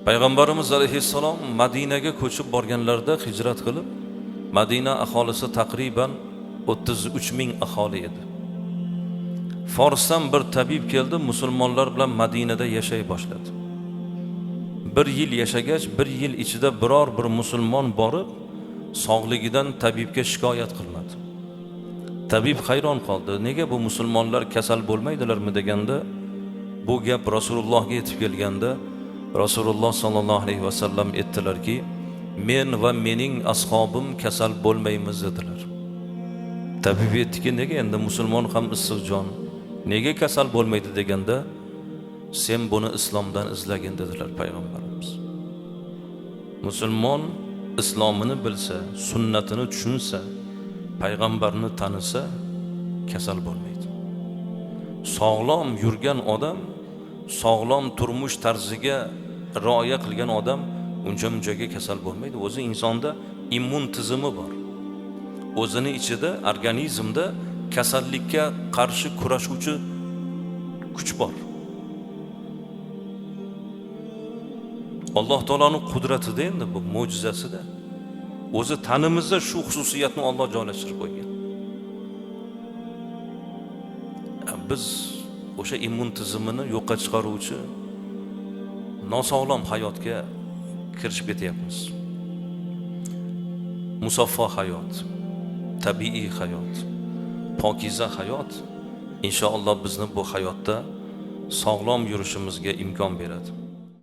Payg'ambarimiz alayhissalom Madinaga ko'chib borganlarida hijrat qilib, Madina aholisi taqriban 33 ming aholi edi. Forsdan bir tabib keldi, musulmonlar bilan Madinada yashay boshladi. Bir yil yashagach, bir yil ichida biror bir musulmon borib, sog'ligidan tabibga shikoyat qilmadi. Tabib hayron qoldi. Nega bu musulmonlar kasal bo'lmaydilarmi deganda, bu gap Rasulullohga yetib kelganda, Rasululloh sallallohu alayhi vasallam aytdilarki, men va mening ashobim kasal bo'lmaymiz dedilar. Tabib aytdiki, nega endi musulmon ham issiq jon, nega kasal bo'lmaydi deganda, sen buni islomdan izlagin dedilar payg'ambarimiz. Musulmon islomini bilsa, sunnatini tushunsa, payg'ambarni tanisa, kasal bo'lmaydi. Sog'lom yurgan odam, sog'lom turmush tarziga rioya qilgan odam uncha munchaga kasal bo'lmaydi. O'zi insonda immun tizimi bor. O'zini ichida, organizmda kasallikka qarshi kurashuvchi kuch bor. Alloh taoloning qudratida endi bu mo'jizasida. O'zi tanimizda shu xususiyatni Alloh joylashtirib qo'ygan. Biz o'sha immun tizimini yo'qqa chiqaruvchi nosog'lom hayotga kirishib ketyapmiz. Musaffo hayot, tabiiy hayot, pokiza hayot inshaalloh bizni bu hayotda sog'lom yurishimizga imkon beradi.